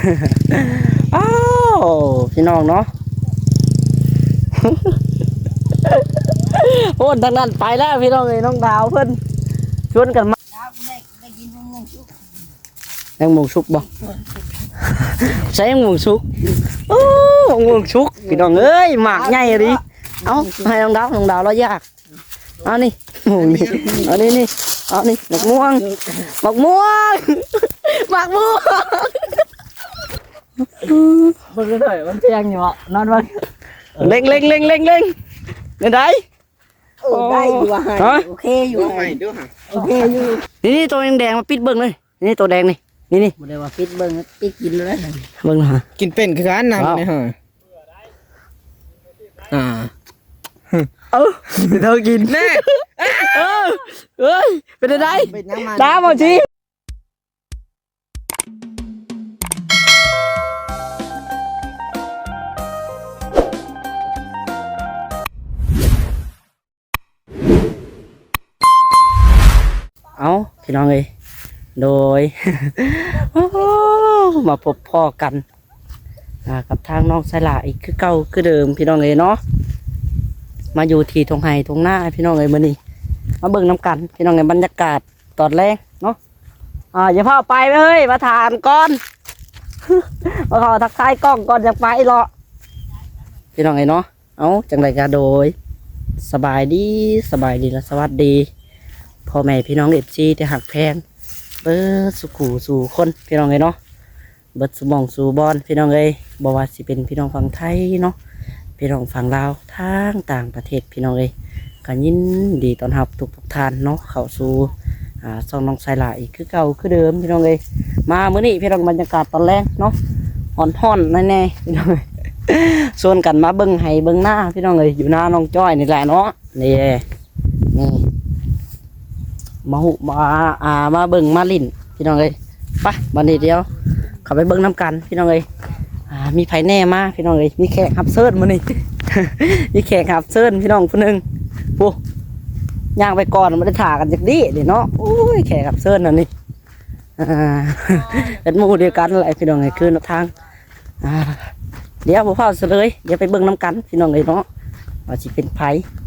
ອ້າວ ພີ່ນ້ອງເນາະ ໂອ້ ທາງນັ້ນໄປແລ້ວ ພີ່ນ້ອງເອີຍ ນ້ອງດາວເພິ່ນຊວນກັນມາ ແມງມ່ວງສຸກບໍ່? ໃສ່ແມງມ່ວງສຸກ ໂອ້ ແມງມ່ວງສຸກ ພີ່ນ້ອງເອີຍ ໝາກໃຫຍ່ອີ່ຫຼີ ເອົາ ໃຫ້ນ້ອງດາວ ນ້ອງດາວລາວຢາກ ເອົານີ້ ໝູນີ້ ເອົານີ້ນີ້ ເອົານີ້ ໝາກມ່ວງ ໝາກມ່ວງ ໝາກມ່ວງ ເບິ່ງເດີ ມັນແພງຢູ່ເບາະ ນອນເບິ່ງ ເລັງ ເລັງ ເລັງ ເລັງ ເລັງ ແນວໃດ? ໂອ້ ໂອ້ ໄດ້ຢູ່ວ່າ ຮະ? ໂອເຄຢູ່ ໃໝ່ເດີຫະ ໂອເຄຢູ່ ນີ້ ນີ້ ໂຕແດງໆ ມາປິດເບິ່ງເລີຍ ນີ້ ໂຕແດງນີ້ ນີ້ ນີ້ ບໍ່ໄດ້ວ່າປິດເບິ່ງ ປິດກິນເລີຍ ເບິ່ງຫະ ກິນເປັນຄືກັນນຳ ວ້າວ ນີ້ຫະ ອ່າ ເອີ ເຮົາກິນ ແນ່ ເອີ ເອີຍ ເປັນຈັ່ງໃດ? ເປັນຫຍັງມາ ດາບໍ່ຈີ ເອົ້າ ພີ່ນ້ອງເອີຍ ໂດຍ ມາພົບພໍ້ກັນ ອ່າ ກັບທາງນ້ອງສາຍຫຼ້າອີກຄືເກົ່າຄືເດີມ ພີ່ນ້ອງເອີຍເນາະ ມາຢູ່ທີ່ທົ່ງໄຮ່ທົ່ງນາ ພີ່ນ້ອງເອີຍ ມື້ນີ້ ມາເບິ່ງນຳກັນ ພີ່ນ້ອງເອີຍ ບັນຍາກາດຕອນແລງເນາະ ອ່າ ຢ່າຟ້າວໄປເອີຍ ມາຖ່າຍກ່ອນ ມາຂໍທັກທາຍກ້ອງກ່ອນ ຈັ່ງໄປເລາະ ພີ່ນ້ອງເອີຍເນາະ. ເອົາ ຈັ່ງໃດກະໂດຍ ສະບາຍດີ ສະບາຍດີ ແລະ ສະຫວັດດີ ພໍ່ແມ່ພີ່ນ້ອງເອັຟຊີທີ່ຮັກແພງ ເບິດສູ່ຄູ່ສູ່ຄົນ ພີ່ນ້ອງເອີຍເນາະ ເບິດສູ່ໝ່ອງສູ່ບ່ອນ ພີ່ນ້ອງເອີຍ ບໍ່ວ່າຊິເປັນພີ່ນ້ອງຝັ່ງໄທເນາະ ພີ່ນ້ອງຝັ່ງລາວ ທາງຕ່າງປະເທດ ພີ່ນ້ອງເອີຍ ກະຍິນດີຕ້ອນຮັບທຸກໆທ່ານເນາະ ເຂົ້າສູ່ ອ່າ ຊ່ອງນ້ອງສາຍຫຼ້າອີກຄືເກົ່າຄືເດີມ ພີ່ນ້ອງເອີຍ ມາມື້ນີ້ ພີ່ນ້ອງ ບັນຍາກາດຕອນແລງເນາະ ຮ້ອນໆ ແນ່ໆ ພີ່ນ້ອງເອີຍ ຊວນກັນມາເບິ່ງໄຮ່ເບິ່ງນາ ພີ່ນ້ອງເອີຍ ຢູ່ນານ້ອງຈ້ອຍນີ້ແຫຼະເນາະ ນີ້ ນີ້ ມາຮູ້ ມາ ອ່າ ມາເບິ່ງມາຫຼິ້ນ ພີ່ນ້ອງເອີຍ ໄປ ບັດນີ້ດຽວເຂົ້າໄປເບິ່ງນຳກັນ ພີ່ນ້ອງເອີຍ ອ່າ ມີໃຜແນ່ມາ ພີ່ນ້ອງເອີຍ ມີແຂກຮັບເຊີນມື້ນີ້ ມີແຂກຮັບເຊີນ ພີ່ນ້ອງ ຜູ້ໜຶ່ງ ໂອ້ ຍ່າງໄປກ່ອນ ບໍ່ໄດ້ຖ້າກັນຈັກດີ້ເດເນາະ ໂອ້ຍ ແຂກຮັບເຊີນອັນນີ້ ອ່າ ເປັນໝູ່ດຽວກັນແຫຼະ ພີ່ນ້ອງເອີຍ ຄືທາງ ອ່າ ດຽວບໍ່ຟ້າວສະເລີຍ ດຽວໄປເບິ່ງນຳກັນ ພີ່ນ້ອງເອີຍເນາະ ວ່າຊິເປັນໃຜ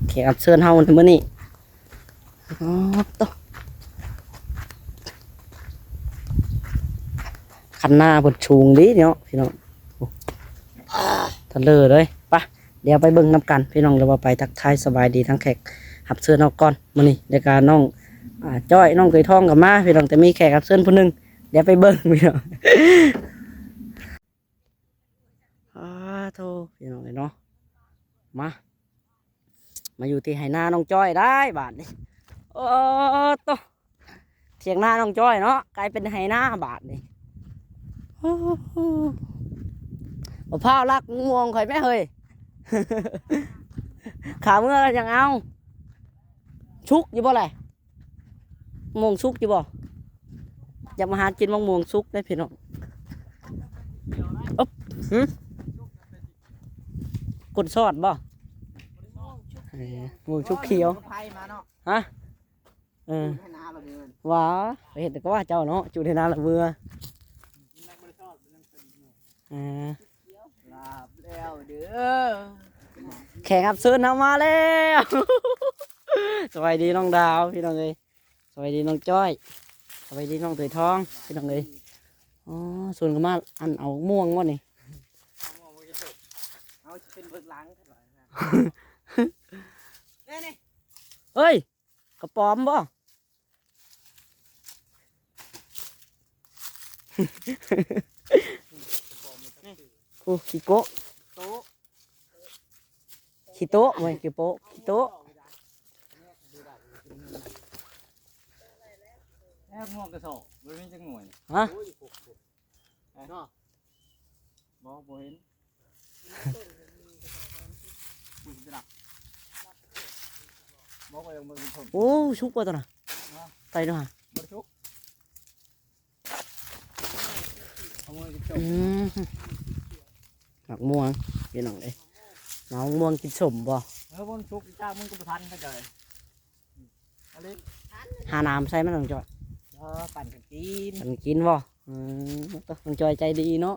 ແຂກຮັບເຊີນເຮົາໃນມື້ນີ້ ອໍ ໂຕ ຄັນນາເພິ່ນສູງດີເນາະ ພີ່ນ້ອງ ໂອ້ ທະເລີເລີຍ ໄປ ດຽວໄປເບິ່ງນຳກັນ ພີ່ນ້ອງ ຫຼືວ່າໄປທັກທາຍສະບາຍດີທາງແຂກຮັບເຊີນເຮົາກ່ອນ ມື້ນີ້ ແລ້ວກະນ້ອງ ອ່າ ຈ້ອຍ ນ້ອງເຄີຍທອງກໍມາ ພີ່ນ້ອງ ແຕ່ມີແຂກຮັບເຊີນຜູ້ໜຶ່ງ ດຽວໄປເບິ່ງ ພີ່ນ້ອງ ອາໂທ ພີ່ນ້ອງເອີຍເນາະ ມາ ມາຢູ່ທີ່ໄຮ່ນານ້ອງຈ້ອຍໄດ້ບາດນີ້ ໂອ້ໂຕ ຖຽງນານ້ອງຈ້ອຍເນາະ ກາຍເປັນໄຮ່ນາບາດນີ້ ໂອ້ໂຫ ບັກພ້າວລັກມ່ວງຂ້ອຍແມ້ເຮີ້ຍ ຂ້າເມືອກໍຍັງເອົາ ສຸກຢູ່ບໍ່ແຫຼະ? ມ່ວງສຸກຢູ່ບໍ່? ຢາກມາຫາກິນໝາກມ່ວງສຸກເດ້ພີ່ນ້ອງ ອຶບ ຫື ກົ້ນຊອດບໍ່? ເອີ ມ່ວງສຸກຂຽວ ຮະ? ເອີ ຫວາ ເຮັດແຕ່ກະວ່າເຈົ້າເນາະ ຈູດໃຫ້ນາລະເມືອ ເອີ ລາບແລ້ວເດີ ແຂກຮັບເຊີນເຮົາມາແລ້ວ ສະບາຍດີນ້ອງດາວ ພີ່ນ້ອງເອີຍ ສະບາຍດີນ້ອງຈ້ອຍ ສະບາຍດີນ້ອງເຕີຍທອງ ພີ່ນ້ອງເອີຍ ອໍ ຊວນກັນມາ ອັນ ເອົາມ່ວງບໍ່ນີ້ ເອົາ ຊິເປັນເບິ່ງຫຼັງ ແນ່ນີ້ ເອີຍ ກະປອມບໍ່? ໂອ້ ຂີ້ໂກະ ໂຕະ ຂີ້ໂຕະ ບໍ່ແມ່ນຂີ້ໂປະ ຂີ້ໂຕະ ແອບມ່ວງກະສອບ ບໍ່ມີຈັກໜ່ວຍ ຮະ? ເນາະ ບໍ່ ບໍ່ເຫັນ ໂອ້ ສຸກບໍ່ຕົວນະ? ໄປເນາະ ບໍ່ໄດ້ສຸກ ເອົາມາກິນສົ້ມ ອືມ ໝາກມ່ວງ ພີ່ນ້ອງເອີຍ ໝາກມ່ວງກິນສົ້ມບໍ່? ເອີ ບໍ່ສຸກ ອີກຈາກມັນກໍບໍ່ທັນ ເຂົ້າໃຈ ຫານ້ຳໃສ່ມັນ ນ້ອງຈ້ອຍ ເອີ ປັ່ນກັນກິນ ປັ່ນກິນບໍ່? ອືມ ນ້ອງຈ້ອຍໃຈດີເນາະ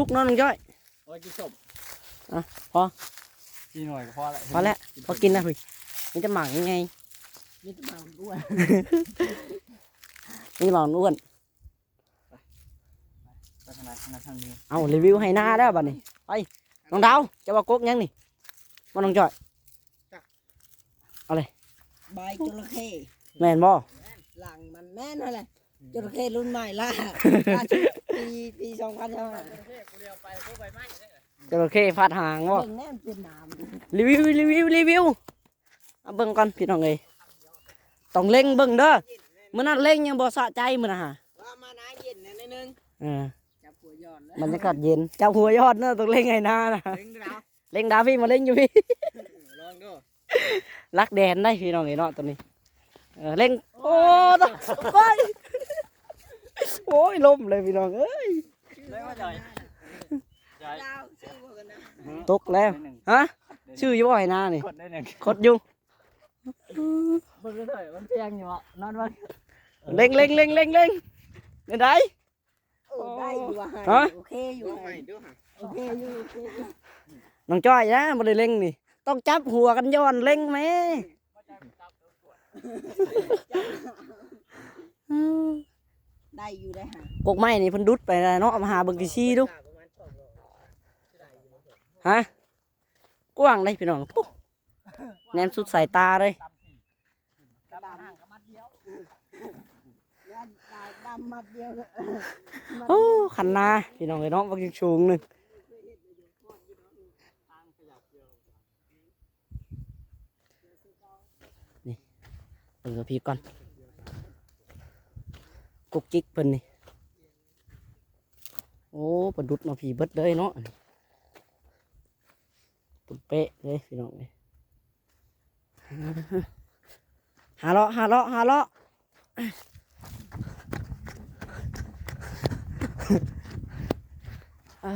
ສຸກເນາະນ້ອງຈ້ອຍ. ເອົາໄວ້ກິນສົ້ມ. ອ່ະ ພໍ ສີ່ໜ່ວຍກໍພໍແລ້ວ ພໍແລ້ວ ພໍກິນແລ້ວ. ມີແຕ່ໝາກໃຫຍ່ໆ ມີແຕ່ໝາກອ້ວນ ມີແຕ່ໝາກອ້ວນ. ໄປທາງໃດ ທາງໃດທາງນີ້. ເອົາ ຣີວິວໄຮ່ນາແລ້ວບັດນີ້. ໄປ ນ້ອງດາວ ເຈົ້າວ່າກົກຫຍັງນີ້ ບໍ່ນ້ອງຈ້ອຍ? ເອົາເລີຍ ໃບຈົລະເຂ້. ແມ່ນບໍ່? ຫຼັງມັນແມ່ນຫັ້ນແຫຼະ ຈົລະເຂ້ລຸ້ນໃໝ່ລ່າ ລ່າສຸດປີ ປີສອງພັນຊາວຫ້າ. ຈົລະເຂ້ຟາດຫາງບໍ່? ເບິ່ງແນ່ ເປັນໜາມ. ຣີວິວ ຣີວິວ ຣີວິວ. ເອົາເບິ່ງກ່ອນພີ່ນ້ອງເອີຍ ຕ້ອງເລັງເບິ່ງເດີ. ມື້ນັ້ນເລັງຍັງບໍ່ສະໃຈມື້ນະຫາ ວ່າມານາເຢັນແດ່ໜ້ອຍໜຶ່ງ. ເອີ ຈັບຫົວຍ້ອນແລ້ວ ບັນຍາກາດເຢັນ ຈັບຫົວຍ້ອນເນາະ. ຕ້ອງເລັງໄຮ່ນານະ ເລັງດາວ ເລັງດາວພີ່ ມາເລັງຢູ່ພີ່ ລອງດູ. ຫຼັກແດນໄດ໋ພີ່ນ້ອງເອີຍເນາະ ໂຕນີ້. ເອີ ເລັງ ໂອ້ ໂອ້ຍ ໂອ້ຍ ລົ້ມເລີຍພີ່ນ້ອງເອີຍ. ຕົກແລ້ວ. ຮະ ຊື່ຢູ່ບໍ່ໄຮ່ນານີ້? ຄົດຢູ່. ເບິ່ງເດີ ມັນພຽງຢູ່ເນາະ ນອນເບິ່ງ. ເລັງ ເລັງ ເລັງ ເລັງ ເລັງ ແນວໃດ? ໂອ້ ໄດ້ຢູ່ວ່າ ຮະ ໂອເຄຢູ່ ໂອເຄຢູ່ ໂອເຄຢູ່. ນ້ອງຈ້ອຍນະ ບໍ່ໄດ້ເລັງນີ້ ຕ້ອງຈັບຫົວກັນຍ້ອນເລັງແມ້. ໄດ້ຢູ່ໄດ໋ຫະ ກົກໄມ້ນີ້ເພິ່ນດຸດໄປແລ້ວເນາະ. ມາຫາເບິ່ງທີ່ຊີດູ ຮະ ກວ້າງເດ້ພີ່ນ້ອງ ປູ້ ແນມສຸດສາຍຕາເລີຍ. ໂອ້ ຄັນນາພີ່ນ້ອງເອີຍເນາະ ບັກສູງໜຶ່ງ. ນີ້ ເບິ່ງກັບພີ່ກ່ອນ ກຸກກິກເພິ່ນນີ້. ໂອ້ ປາດຸດມາພີເບິດເລີຍເນາະ ປຸ້ນເປະເລີຍພີ່ນ້ອງເອີຍ. ຫາເລາະ ຫາເລາະ ຫາເລາະ. ອ່າ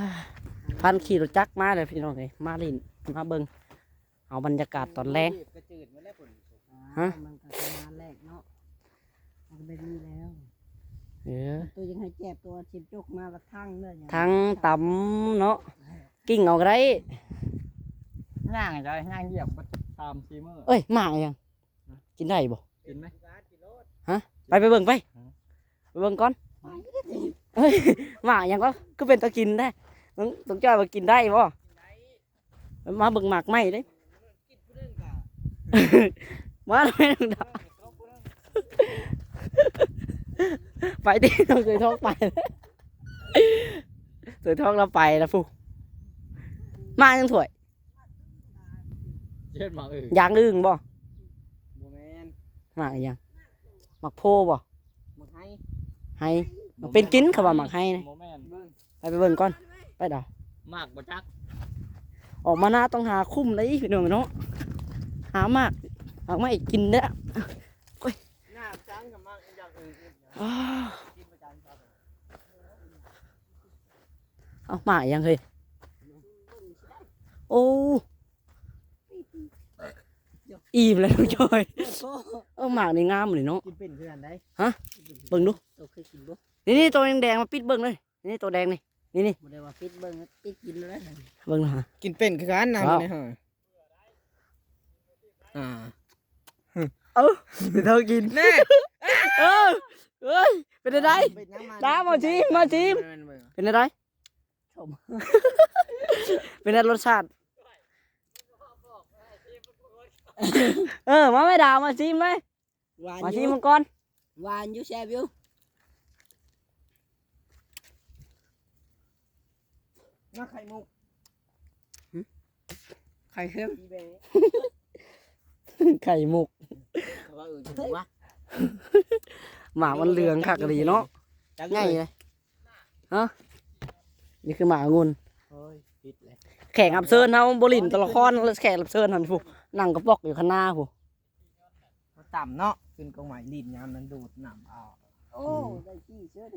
ພັນຂີ່ລົດຈັກມາເດີພີ່ນ້ອງເອີຍ ມາຫຼິ້ນ ມາເບິ່ງ ເອົາບັນຍາກາດຕອນແລງ. ຮະ ມັນກໍທຳມາແລກເນາະ ມັນກໍແບບນີ້ແລ້ວ. ເອີ ໂຕຍັງໃຫ້ແຈບ ໂຕຊິຈົກມາລະທັງເດີ ທັງຕຳເນາະ ກິ້ງເອົາກໍໄດ້. ຍ່າງໄດ້ ຍ່າງຢຽບເບິດສາມສີ່ມື້. ເອີຍ ໝາກຫຍັງ? ກິນໄດ້ບໍ່? ກິນໄໝ? ຮະ ໄປ ໄປເບິ່ງໄປ ໄປເບິ່ງກ່ອນ. ເອີຍ ໝາກຫຍັງກໍຄືເປັນຕາກິນແທ້? ຕ້ອງ ຕ້ອງຈ້ອຍວ່າກິນໄດ້ບໍ່? ມາເບິ່ງໝາກໄມ້ເດ້ ມາແມ່ນ ໄປຕິ ເສືອທອງໄປ ເສືອທອງລາວໄປລະພຸ້ນ. ໝາກຫຍັງຖ້ວຍ? ເຮັດໝາກອຶ່ງ ຢາງອຶ່ງບໍ່? ບໍ່ແມ່ນ ໝາກອີຫຍັງ? ໝາກໂພບໍ່? ໄຮ່ ມັນເປັນກິນ ເຂົາວ່າໝາກໄຮ່ນະ. ບໍ່ແມ່ນ ໄປ ໄປເບິ່ງກ່ອນ ໄປດາວ. ໝາກບໍ່ຈັກ ອອກມານາຕ້ອງຫາຄຸ້ມໄດ໋ພີ່ນ້ອງເນາະ ຫາໝາກ ໝາກໄມ້ກິນເດີ້. ໂອ້ຍ ໜ້າຈັງກັບໝາກອີ່ຫຍັງເອີຍ ອ້າ ກິນປະຈຳ. ເອົາ ໝາກອີ່ຫຍັງເຮີ້ຍ? ໂອ້ ອີ່ມແລ້ວນ້ອງຈ້ອຍ. ເອີ ໝາກນີ້ງາມເລີຍເນາະ. ກິນເປັນຄືກັນໄດ໋. ຮະ? ເບິ່ງດູ ໂຕເຄີຍກິນບໍ່? ນີ້ໆ ໂຕແດງໆ ມາປິດເບິ່ງເລີຍ. ນີ້ໂຕແດງນີ້ ນີ້ໆ ບໍ່ໄດ້ວ່າປິດເບິ່ງ ປິດກິນເລີຍ. ເບິ່ງນະ ກິນເປັນຄືກັນນະ. ນີ້ຮະ ອ່າ ເອີ ເປັນເທົ່າກິນແນ່. ເອີ ເອີຍ ເປັນຈັ່ງໃດ? ດາວ ມາຊີມ ມາຊີມ. ເປັນຈັ່ງໃດ? ສົ້ມ. ເປັນໃດລົດຊາດ? ເອີ ມາແມ່ດາວ ມາຊີມແມ່. ຫວານ ມາຊີມມັນກ່ອນ. ຫວານຢູ່ ແຊບຢູ່. ມາໄຂ່ມຸກ. ຫຶ? ໄຂ່ເຄັມ. ອີແບ. ໄຂ່ມຸກ. ເຂົາວ່າເອີ ຖືກວະ. ໝາກມັນເຫຼືອງຄັກອີ່ຫຼີເນາະ. ຈັກ ໃຫຍ່ເລີຍ. ຮະ? ນີ້ຄືໝາກອະງຸ່ນ. ໂອ້ຍ ຜິດແລ້ວ. ແຂກຮັບເຊີນເຮົາບໍ່ຫຼິ້ນໂຕລະຄອນ ແຂກຮັບເຊີນຫັ້ນພຸ້ນ ນັ່ງກະປອກຢູ່ຂ້າງໜ້າພຸ້ນ. ເຂົາຕ່ຳເນາະ ຂຶ້ນກົງໄມ້ຫຼິ້ນຍາມນັ້ນ ໂດດນ້ຳເອົາ. ໂອ້ ອືມ ໄດ້ທີ່ເຊີນ.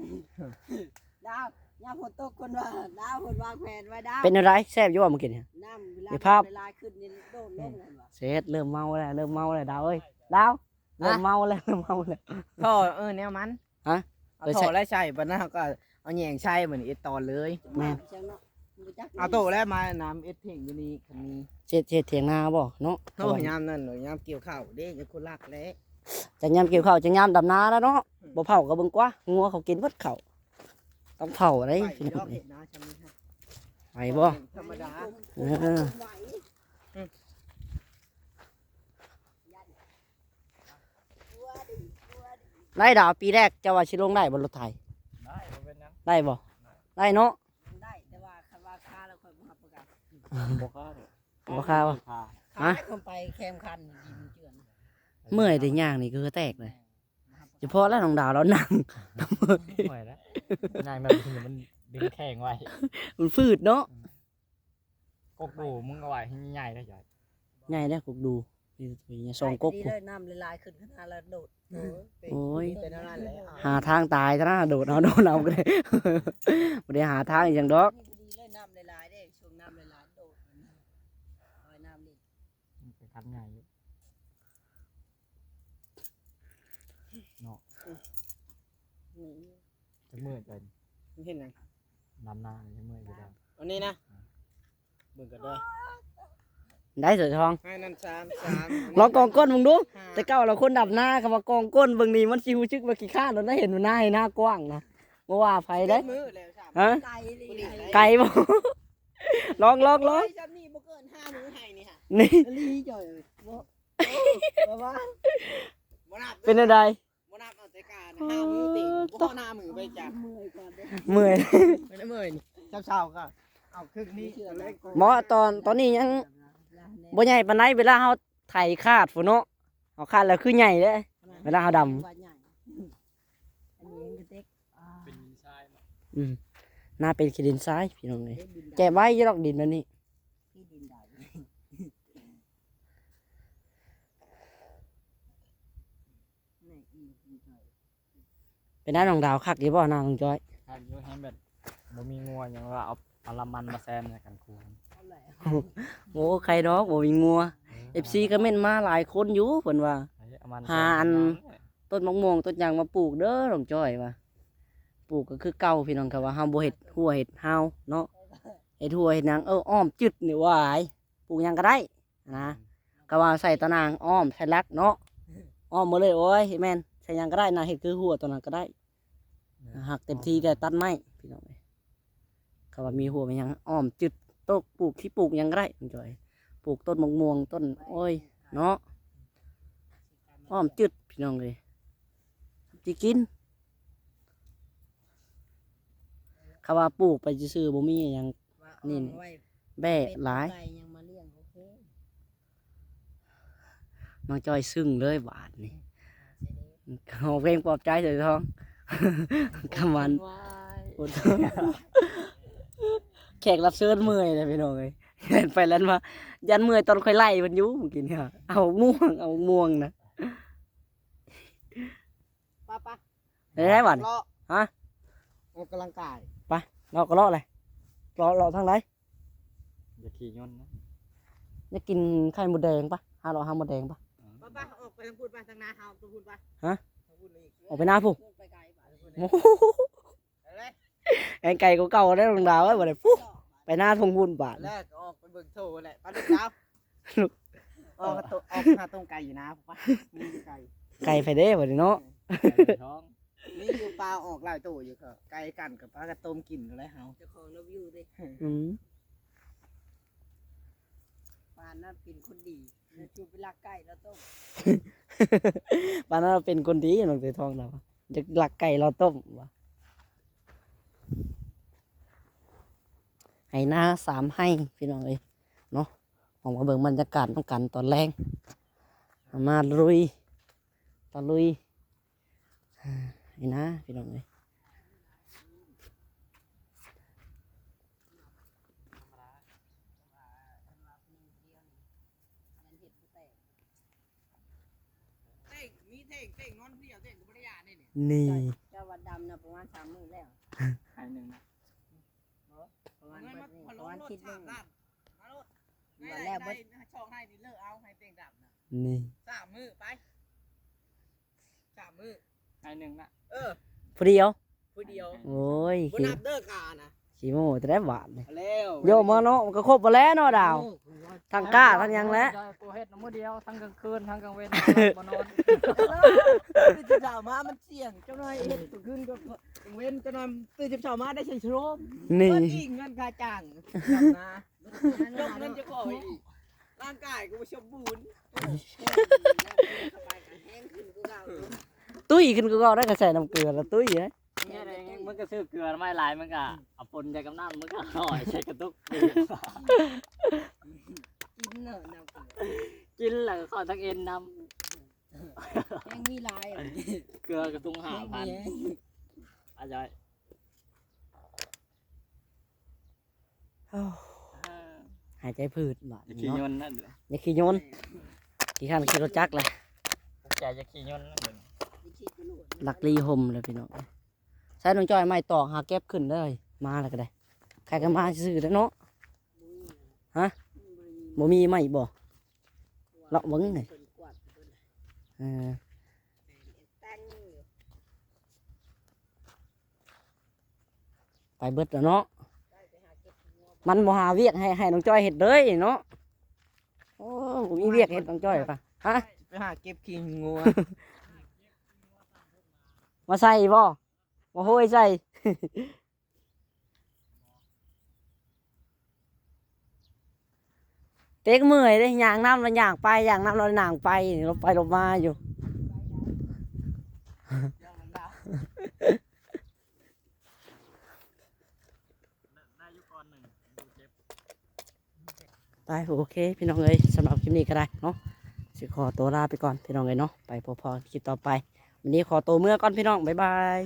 ດາວ ຍາມຝົນຕົກ ເພິ່ນວ່າ ດາວ ເພິ່ນວາງແຜນໄວ້ ດາວ. ເປັນແນວໃດ? ແຊບຢູ່ບໍ່ມື້ກີ້ນີ້? ນ້ຳເວລາ ມີພາບ ນ້ຳຫຼາຍໆຂຶ້ນນີ້ ໂດດລົງ ເຫັນບໍ່? ເສັດ ເລີ່ມເມົາແລ້ວ ເລີ່ມເມົາແລ້ວ ດາວເອີຍ ດາວ. ຮະ? ເລີ່ມເມົາແລ້ວ ເລີ່ມເມົາແລ້ວ. ທໍ່ ເອີ ແນວມັນ. ຮະ? ເອົາທໍ່ແລ້ວໃສ່ ບັດນັ້ນເຮົາກໍເອົາແຍງໃສ່ ມື້ນີ້ເຮັດຕອນເລີຍ. ແມ່ນ. ເອົາໂຕແລ້ວມານຳເຮັດຖຽງຢູ່ນີ້ຄັນມີ. ເຮັດ ເຮັດຖຽງນາບໍ່ເນາະ? ໂອ້ ຍາມນັ້ນ ຍາມກ່ຽວເຂົ້າເດ້ ຢ່າຄົນລັກແຫຼະ. ຈັກຍາມກ່ຽວເຂົ້າ ຈັກຍາມດຳນາແລ້ວເນາະ. ອືມ. ບໍ່ເຜົາກໍເບິ່ງກວ່າ ງົວເຂົາກິນເບິດເຂົ້າ. ຕ້ອງເຜົາໄດ໋. ໄປ ພີ່ນ້ອງ ເຮັດນາຊ່ຳນີ້ ໄປບໍ່? ທຳມະດາ. ເອີ. ອືມ. ໄດ້ດາວ ປີແລກເຈົ້າວ່າຊິລົງໄດ້ບໍ່ລົດໄຖ? ໄດ້ ບໍ່ເປັນຫຍັງ. ໄດ້ບໍ່? ໄດ້ ໄດ້ເນາະ. ໄດ້ ແຕ່ວ່າຄັນວ່າຄາແລ້ວຂ້ອຍບໍ່ຮັບປະກັນ. ບໍ່ຄາເດ້. ບໍ່ຄາບໍ່? ຄາ. ຮະ? ຄາ ໄປແຄມຄັນ ດິນເຈື່ອນ. ເມື່ອຍແຕ່ຍ່າງນີ້ຄືແຕກເລີຍ. ສະເພາະແລ້ວນ້ອງດາວລາວນັ່ງ ເມື່ອຍແລ້ວ ຍ່າງນັ້ນມັນດຶງແຂງໄວ້ ມັນຝືດເນາະ. ອືມ. ກົກດູ ມຶງເອົາໄວ້ໃຫ້ໃຫຍ່ເດີ້ ໃຫຍ່ເດີ້ ກົກດູ ມີສອງກົກ. ດີເລີຍ ນ້ຳຫຼາຍໆຂຶ້ນຂະໜາດລະໂດດ. ໂອ້ຍ ເປັນແນວນັ້ນແຫຼະ. ຫາທາງຕາຍຊະນະ ໂດດເອົາ ໂດດເອົາກໍໄດ້ ບໍ່ໄດ້ຫາທາງອີ່ຫຍັງດອກ. ດີເລີຍ ນ້ຳຫຼາຍໆເດ້ ຊ່ວງນ້ຳຫຼາຍໆໂດດ ລອຍນ້ຳນີ້. ມັນເປັນຄັນໃຫຍ່ຢູ່ເນາະ. ອືມ. ຈັກມື້ເຈົ້າ ເຫັນຫຍັງ? ດຳນານີ້ ເມື່ອຍຢູ່ແລ້ວ ອັນນີ້ນະ. ເບິ່ງກັນເດີ້. ໄດ້ ເສືອທອງ ໃຫ້ນັ້ນສາມ ສາມ ລອງກອງກົ້ນເບິ່ງດູ. ຫ້າ. ແຕ່ເກົ່າລະຄົນດຳນາ ຄຳວ່າກອງກົ້ນເບິ່ງນີ້ ມັນຊິຮູ້ສຶກວ່າຂີ້ຄ້ານແລ້ວນະ ເຫັນໜ້າໃຫ້ໜ້າກວ້າງນະ ບໍ່ວ່າໃຜເດ້. ຮະ? ໄກບໍ່? ລອງ ລອງ ລອງ. ໂອ້ຍ ຊ່ຳນີ້ບໍ່ເກີນຫ້າມື້ໃຫ້ນີ້ຫະ. ນີ້ ອີ່ຫຼີຈ້ອຍ ບໍ່ ເອີ ປະມານ ບໍ່ນັບ ເປັນແນວໃດ? ບໍ່ນັບເອົາແຕ່ການ ຫ້າມື້ຕິ ບໍ່ພໍຫ້າມື້ໄປຈັກ. ເມື່ອຍ ເມື່ອຍນີ້ ເຊົ້າໆກໍເອົາເຄິ່ງນີ້. ບໍ່ ຕອນ ຕອນນີ້ຍັງບໍ່ໃຫຍ່ປານໃດ ເວລາເຮົາໄຖຄາດພຸ້ນເນາະ ເຮົາຄາດແລ້ວຄືໃຫຍ່ເດ້ ເວລາເຮົາດຳ. ອືມ ໜ້າເປັນຂີ້ດິນຊາຍພີ່ນ້ອງເອີຍ. ແກະໄວຢູ່ດອກດິນແບບນີ້. ເປັນໄດນ້ອງດາວ ຄັກຢູ່ບໍ່ນ້ອງຈ້ອຍ? ຄັກຢູ່ ແຮງແບບບໍ່ມີງົວຫຍັງ ວ່າເອົາ ເອົາລຳມັນມາແຊມໃນກັນຄູ. ໂອ້ ໃຄດອກບໍ່ມີງົວ. ເອີ ເອັຟຊີ ຄອມເມັນມາຫຼາຍຄົນຢູ່ ເພິ່ນວ່າ ເອີ ເອົາມັນ ຫາອັນ ແຊມ ຕົ້ນໝາກມ່ວງຕົ້ນຫຍັງມາປູກເດີນ້ອງຈ້ອຍວ່າ. ປູກກໍຄືເກົ່າພີ່ນ້ອງ ກໍວ່າເຮົາບໍ່ເຮັດຮົ້ວເຮັດຮາວເນາະ ເຮັດຮົ້ວເຮັດຫຍັງ ເອີ ອ້ອມຈຶດນີ້ຫວາຍ ປູກຫຍັງກໍໄດ້. ນະ ອືມ ກໍວ່າໃສ່ຕາໜ່າງອ້ອມ ໃສ່ຫຼັກເນາະ ອ້ອມໝົດເລີຍ. ໂອ້ຍ ແມ່ນ ໃສ່ຫຍັງກໍໄດ້ນະ ເຮັດຄືຮົ້ວຕົວນັ້ນກໍໄດ້. ເອີ ຫັກເຕັມທີ່ແຕ່ຕັດໄມ້ພີ່ນ້ອງເອີຍ. ກໍວ່າມີຮົ້ວມີຫຍັງອ້ອມຈຶດ ໂຕະ ປູກ ຊິປູກຫຍັງກໍໄດ້ນ້ອງຈ້ອຍ ປູກຕົ້ນໝາກມ່ວງ ຕົ້ນ ໂອ້ຍ ເນາະ ອ້ອມຈຶດພີ່ນ້ອງເອີຍ ຊິກິນ. ຄຳວ່າປູກໄປຊື່ໆ ບໍ່ມີຫຍັງ ນີ້ ແບ້ຫຼາຍ. ນ້ອງຈ້ອຍຊຶ້ງເລີຍບາດນີ້ ຮ້ອງເພງປອບໃຈເສືອທອງ. ກຳມັນ ແຂກຮັບເຊີນເມື່ອຍນະພີ່ນ້ອງເອີຍ ແລ່ນໄປແລ່ນມາ ຢ້ານເມື່ອຍຕອນຂ້ອຍໄລ່ເພິ່ນຢູ່ມື້ກີ້ນີ້ ເອົາໝ່ວງ ເອົາໝ່ວງນະ ໄປໆ ໄດ້ ໄດ້ບັດນີ້ ເລາະ ຮະ ອອກກຳລັງກາຍ ໄປ ເລາະກໍເລາະແຫຼະ ເລາະ ເລາະທາງໃດ? ຢາກຂີ່ຍົນນະ ຢາກກິນໄຂ່ມົດແດງປະ ຫາເລາະຫາມົດແດງປະ ໄປໆ ອອກໄປທາງພຸ້ນໄປ ທາງນາເຮົາ ໄປທາງພຸ້ນໄປ ຮະ ໄປທາງພຸ້ນອີກ ອອກໄປນາພຸ້ນ ໄປໄກບາດ ໂອ້ໂຫ ໄປເລີຍ ແຮງໄກກວ່າເກົ່າແລ້ວນ້ອງດາວເອີຍ ບັດນີ້ພຸ້ນ ໄປນາທົ່ງພຸ້ນບາດ ແລ້ວກໍອອກໄປເບິ່ງໂທແຫຼະ ໄປລູກດາວ ອອກຫາໂຕ ອອກຫາຕົງໄກ່ຢູ່ນາ ໄປ ມີໄກ່ ໄກ່ໃຜເດ້ບັດນີ້ເນາະ ໄກ່ທອງ ມີຢູ່ປ່າອອກຫຼາຍໂຕຢູ່ ກໍໄກ່ກັນກໍພາກັນຕົ້ມກິນແລ້ວເຮົາ ເຈົ້າຂອງນຳຢູ່ເດ້ ອືມ ປານນັ້ນເປັນຄົນດີ ແລ້ວຈູໄປລັກໄກ່ລາວຕົ້ມ ປານນັ້ນເປັນຄົນດີ ນ້ອງເສືອທອງລາວ ຢາກລັກໄກ່ລາວຕົ້ມວ່າ ໄຮ່ນາສາມໄຮ່ພີ່ນ້ອງເອີຍເນາະ ອອກມາເບິ່ງບັນຍາກາດນຳກັນຕອນແລງ ມາລຸຍ ຕະລຸຍ ໄຮ່ນາພີ່ນ້ອງເອີຍ ເຕັ້ງ ມີເຕັ້ງ ເຕັ້ງນອນຜູ້ດຽວ ເຕັ້ງກໍບໍ່ໄດ້ຢ້ານເດ້ນີ້ ນີ້ ເຈົ້າວ່າດຳນະ ປະມານສາມມື້ແລ້ວ ໄຮ່ໜຶ່ງນະ ປະມານ ເງິນມາ ເບິດນີ້ ປະມານທິດໜຶ່ງ ສາມລ້ານ ມາໂລດ ໄດ້ ໄດ້ ໄດ້ ຊ່ອງໄຮ່ນີ້ເລີກເອົາ ໄຮ່ເຕັ້ງດຳນະ ນີ້ ສາມມື້ໄປ ສາມມື້ ໃຫ້ໜຶ່ງນະ ເອີ ຜູ້ດຽວ ຜູ້ດຽວ ໂອ້ຍ ບໍ່ນັບເດີການະ ຂີ້ໂມ້ແຕ່ໃດບາດນີ້ ແລ້ວ ໂຍມເນາະ ມັນກໍຄົບໝົດແລ້ວເນາະດາວ ໂອ້ ທັງກ້າທັງຫຍັງແຫຼະ ກູເຮັດນຳມື້ດຽວ ທັງກາງຄືນ ທັງກາງເວັນ ບໍ່ນອນ ຕື່ນເຊົ້າມາມັນສ່ຽງ ເຈົ້າໜ້ອຍເຮັດກາງຄືນກໍກາງເວັນ ເຈົ້າໜ້ອຍຕື່ນເຊົ້າມາໄດ້ໃຊ້ໂຊມ ນີ້ ເບິດອີກເງິນຄ່າຈ້າງ ນະ ຍົກເງິນຈະຂໍອີກ ຮ່າງກາຍກໍບໍ່ສົມບູນ ຕຸ້ຍຂຶ້ນຄືເກົ່າ ໄດ້ກະໃສ່ນ້ຳເກືອລະຕຸ້ຍເດ້ ມັນກໍຊື້ເກືອມາຫຼາຍ ມັນກໍເອົາປົນໃສ່ກັບນ້ຳ ມັນກໍຮ້ອຍໃສ່ກະຕຸກ ກິນເນາະນ້ຳເກືອ ກິນແລ້ວກໍເຂົ້າທັງເອັນນຳ ແຮງມີຫຼາຍ ເກືອກະຕຸງຫ້າພັນ ອາຈອຍ ໂອ້ ເອີ ຫາຍໃຈຜືດບາດນີ້ເນາະ ຢ່າຂີ້ຍົນນະ ຢ່າຂີ້ຍົນ ຂີ້ຄ້ານຂີ່ລົດຈັກແຫຼະ ແກຢ່າຂີ້ຍົນນະ ຫຼັກລີຫົ່ມເລີຍພີ່ນ້ອງ ໃຊ້ນ້ອງຈ້ອຍໄມ້ຕອກຫາເກັບຂຶ້ນເດີ ມາແລ້ວກໍໄດ້ ໃຜກໍມາຊື່ໆເດີເນາະ ຮະ ບໍ່ມີໄມ້ບໍ່ ເລາະເບິ່ງນີ້ ເອີ ໄປເບິດແລ້ວເນາະ ມັນບໍ່ຫາວຽກໃຫ້ ໃຫ້ນ້ອງຈ້ອຍເຮັດເລີຍເນາະ ໂອ້ ບໍ່ມີວຽກເຮັດນ້ອງຈ້ອຍປະ ຮະ ໄປຫາເກັບຂີ້ງົວ ມາໃສ່ບໍ່ ມາໂຫຍໃສ່ ເຕັກເມື່ອຍເດ້ ຍ່າງນຳລະຍ່າງໄປ ຍ່າງນຳລະຍ່າງໄປ ຫຼົບໄປຫຼົບມາຢູ່ ໄປ ໂອເຄພີ່ນ້ອງເອີຍ ສຳລັບຄລິບນີ້ກໍໄດ້ເນາະ ຊິຂໍຕົວລາໄປກ່ອນພີ່ນ້ອງເອີຍເນາະ ໄປພົບພໍ້ຄລິບຕໍ່ໄປ ມື້ນີ້ຂໍຕົວເມືອກ່ອນພີ່ນ້ອງ ບາຍບາຍ.